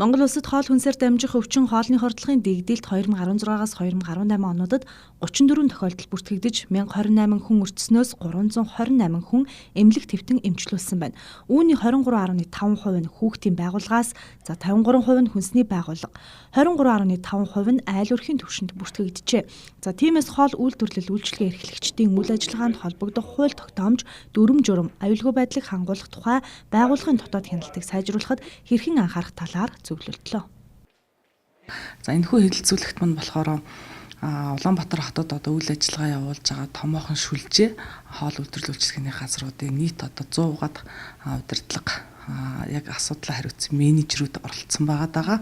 Монгол улсад хоол хүнсээр дамжих өвчин хоолны хордлогын дэгдэлт 2016-аас 2018 онуудад 34 тохиолдол бүртгэгдэж 1028 хүн өртснөөс 328 хүн эмнэлэг твтэн эмчлүүлсэн байна. Үүний 23.5% нь хүүхдийн байгууллагаас, за 53% нь хүнсний байгууллага, 23.5% нь айл өрхийн түвшинд бүртгэгджээ. За тиймээс хоол үйлдвэрлэл үйлчилгээ эрхлэгчдийн үйл ажиллагаанд холбогдох хууль тогтоомж, дүрм журам, аюулгүй байдлыг хангуулах тухай байгууллагын дотоод хяналтыг сайжруулахад хэрхэн анхаарах талаар зөвлөлтлөө. За энэхүү хэлэлцүүлэгт мань болохоор Улаанбаатар хотод одоо үйл ажиллагаа явуулж байгаа томоохон шүлжээ хоол үйлдвэрлэл үйлчилгээний газруудын нийт одоо 100-аад удирдлага яг асуудлаа хариуцсан менежерүүд оролцсон байгаа даа.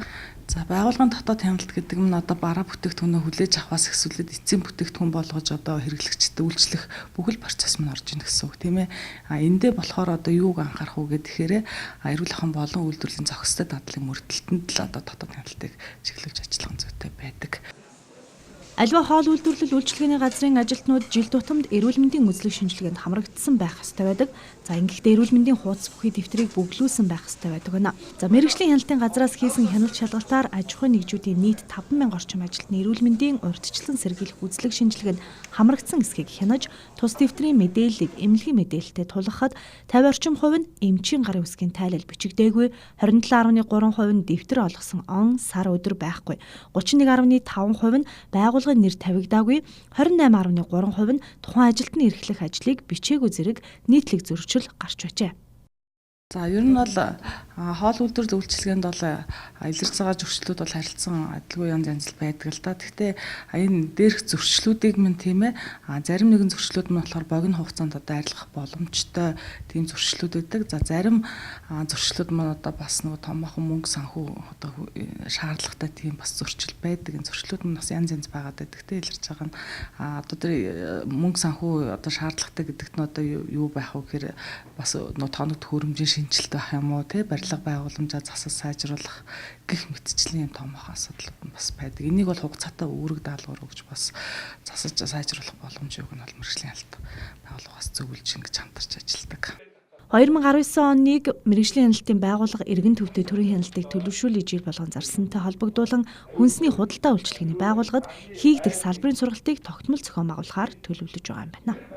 За байгууллагын дотоод хяналт гэдэг нь одоо бараа бүтээгдэхүүнээ хүлээж авахаас эхлээд эцсийн бүтээгдэхүүн болгож одоо хэрэглэгчдэд үйлчлэх бүхэл процесс мань орж ийн гэсэн үг, тийм ээ. А эндээ болохоор одоо юуг анхаарах вэ гэхээр эрүүл ахуйн болон үйлдвэрлэлийн зохистой дадлын мөрдөлтөнд л одоо дотоод хяналтыг чиглүүлж ажиллах зүйтэй байдаг. Аливаа хоол үйлдвэрлэл үйлчилгээний газрын ажилтнууд жил тутамд эрүүл мэндийн үзлэг шинжилгээнд хамрагдсан байх ёстой байдаг. За ингэхдээ эрүүл мэндийн хуудас бүхий дэвтрийг бөглүүлсэн байх ёстой байдаг байна. За мэргэжлийн хяналтын газраас хийсэн хяналт шалгалтаар аж ахуйн нэгжүүдийн нийт 5,000 орчим ажилтны эрүүл мэндийн урьдчилан сэргийлэх үзлэг шинжилгээнд хамрагдсан эсхийг хянаж, тус дэвтрийн мэдээллийг эмнэлгийн мэдээлэлтэй тулгахад 50 орчим хувь нь эмчийн гарын үсгийн тайлал бичигдээгүй, 27.3% нь дэвтэр олгосон он, сар, өдөр байхгүй, 31.5% нь байгууллагын нэр тавигдаагүй, 28.3% нь тухайн ажилтны эрхлэх ажлыг бичээгүй зэрэг нийтлэг зөрчил гарч байжээ. За ер нь бол хоол үйлдвэрлэл үйлчилгээнд бол илэрч байгаа зөрчлүүд бол харилцан адилгүй янз янз л байдаг л да. Гэхдээ энэ дээрх зөрчлүүдийг минь тийм ээ зарим нэгэн зөрчлүүд нь болохоор богино хугацаанд одоо арилгах боломжтой тийм зөрчлүүд байдаг. За зарим зөрчлүүд маань одоо бас нөгөө томоохон мөнгө санхүү одоо шаардлагатай тийм бас зөрчил байдаг. Энэ зөрчлүүд нь бас янз янз байгаад байдаг. Гэхдээ илэрч байгаа нь одоо тэр мөнгө санхүү одоо шаардлагатай гэдэгт нь одоо юу байх вэ гэхээр бас нөгөө тоног төхөөрөмжийн шинжилт байх юм уу те барилга байгууламжаа засаж сайжруулах гэх мэтчлийн юм томоохон асуудлууд нь бас байдаг. Энийг бол хугацаатай үүрэг даалгавар өгч бас засаж сайжруулах боломжийг нь бол мэргэжлийн хяналт байгууллагаас зөвлөж ингэж хамтарч ажилладаг. 2019 оныг мэргэжлийн хяналтын байгууллага эргэн төвтэй төрийн хяналтыг төлөвшүүлэх жил болгон зарсантай холбогдуулан хүнсний худалдаа үйлчилгээний байгууллагад хийгдэх салбарын сургалтыг тогтмол зохион байгуулахаар төлөвлөж байгаа юм байна.